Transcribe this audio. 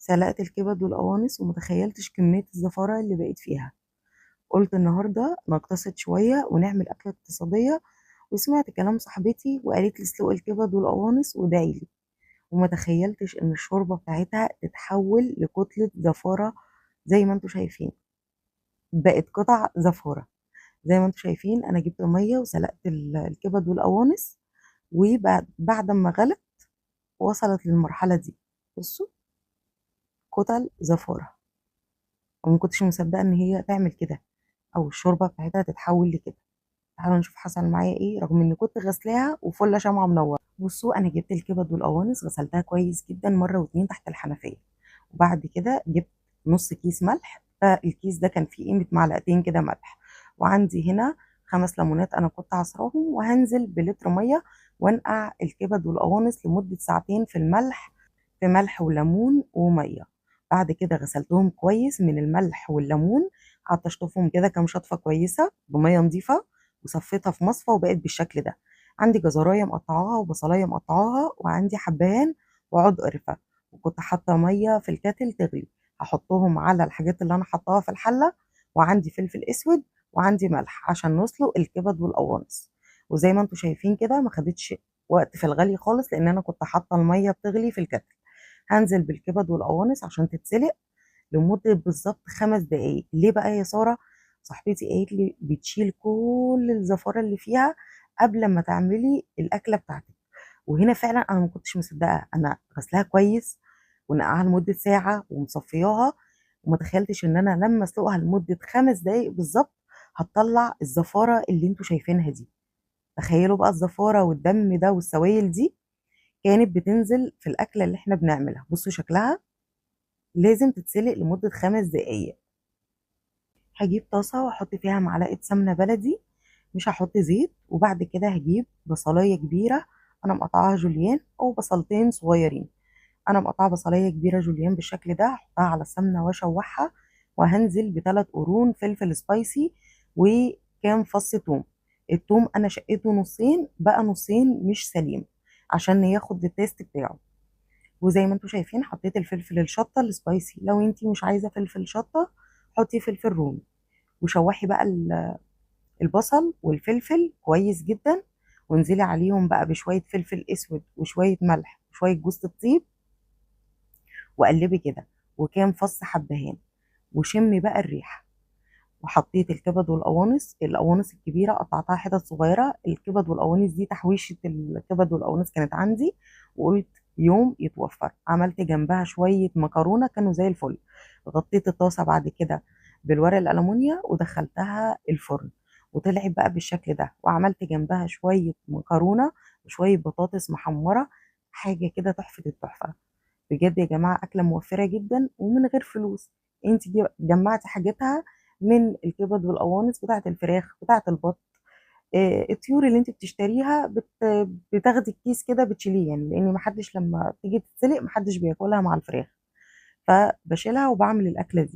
سلقت الكبد والقوانص وما تخيلتش كمية الزفارة اللي بقيت فيها. قلت النهاردة نقتصد شوية ونعمل أكلة اقتصادية، وسمعت كلام صاحبتي وقالت لي اسلقي الكبد والقوانص وادعي لي، وما تخيلتش ان الشوربة بتاعتها تتحول لكتلة زفارة زي ما انتم شايفين، بقت قطع زفارة زي ما انتم شايفين. انا جبت مية وسلقت الكبد والقوانص، وبعد ما غلت وصلت للمرحلة دي. بصوا كتل زفارة، وما كنتش مصدقة ان هي تعمل كده او الشوربة بتاعتها تتحول لكده. تعالوا نشوف حصل معايا ايه رغم اني كنت غسلاها وفله شمعة منورة. بصوا انا جبت الكبد والقوانص غسلتها كويس جدا مرة واتنين تحت الحنفية، وبعد كده جبت نص كيس ملح، فالكيس ده كان فيه قيمة معلقتين كده ملح، وعندي هنا 5 ليمونات انا كنت عصراهم، وهنزل بلتر مية وانقع الكبد والقوانص لمدة ساعتين في الملح، في ملح وليمون ومية. بعد كده غسلتهم كويس من الملح والليمون، قعدت اشطفهم كده كام شطفه كويسة بميه نظيفة، وصفيتها في مصفى وبقت بالشكل ده. عندي جزرايه مقطعاها وبصلايه مقطعاها، وعندي حبهان وعود قرفه، وكنت حاطه مية في الكاتل تغلي، هحطهم على الحاجات اللي انا حطاها في الحلة، وعندي فلفل اسود وعندي ملح عشان نسلق الكبد والقوانص. وزي ما انتم شايفين كده ما خدتش وقت في الغلي خالص، لان انا كنت حاطه المية بتغلي في الكاتل. هنزل بالكبد والقوانص عشان تتسلق لمدة بالظبط 5 دقايق. ليه بقى يا ساره؟ صاحبتي قالت لي بتشيل كل الزفاره اللي فيها قبل ما تعملي الاكلة بتاعتك، وهنا فعلا انا ما كنتش مصدقه، انا غسلاها كويس ونقعها لمدة ساعة ومصفياها، وما تخيلتش ان انا لما اسلقها لمدة 5 دقايق بالظبط هتطلع الزفاره اللي انتوا شايفينها دي. تخيلوا بقى الزفاره والدم ده والسوائل دي كانت بتنزل في الاكلة اللي احنا بنعملها. بصوا شكلها، لازم تتسلق لمدة 5 دقايق. هجيب طاسه واحط فيها معلقه سمنه بلدي، مش هحط زيت، وبعد كده هجيب بصلايه كبيرة انا مقطعاها جوليان او بصلتين صغيرين. انا مقطعه بصلايه كبيرة جوليان بالشكل ده، هحطها على السمنة واشوحها، وهنزل بثلاث قرون فلفل سبايسي وكام فص توم. التوم انا شقيته نصين، بقى نصين مش سليم عشان ياخد ال taste بتاعه. وزي ما انتم شايفين حطيت الفلفل الشطه ال spicy، لو انتي مش عايزه فلفل شطه حطي فلفل رومي. وشوحي بقى البصل والفلفل كويس جدا، وانزلي عليهم بقى بشوية فلفل اسود وشوية ملح وشوية جوز الطيب، وقلبي كده، وكام فص حبهان، وشمي بقى الريحة. وحطيت الكبد والقوانص، القوانص الكبيرة قطعتها حتت صغيرة. الكبد والقوانص دي تحويشه الكبد والقوانص كانت عندي، وقلت يوم يتوفر. عملت جنبها شوية مكرونه كانوا زي الفل. غطيت الطاسه بعد كده بالورق الالومنيا ودخلتها الفرن، وطلعت بقى بالشكل ده. وعملت جنبها شوية مكرونه وشوية بطاطس محمرة، حاجة كده تحفة التحفة بجد يا جماعة. اكله موفره جدا ومن غير فلوس. انت جمعتي حاجتها من الكبد والقوانص بتاعه الفراخ بتاعه البط، الطيور اللي انت بتشتريها، بتاخدي الكيس كده بتشيليه، لان محدش لما تيجي تتسلق محدش بياكلها مع الفراخ، فبشيلها وبعمل الاكلة دي.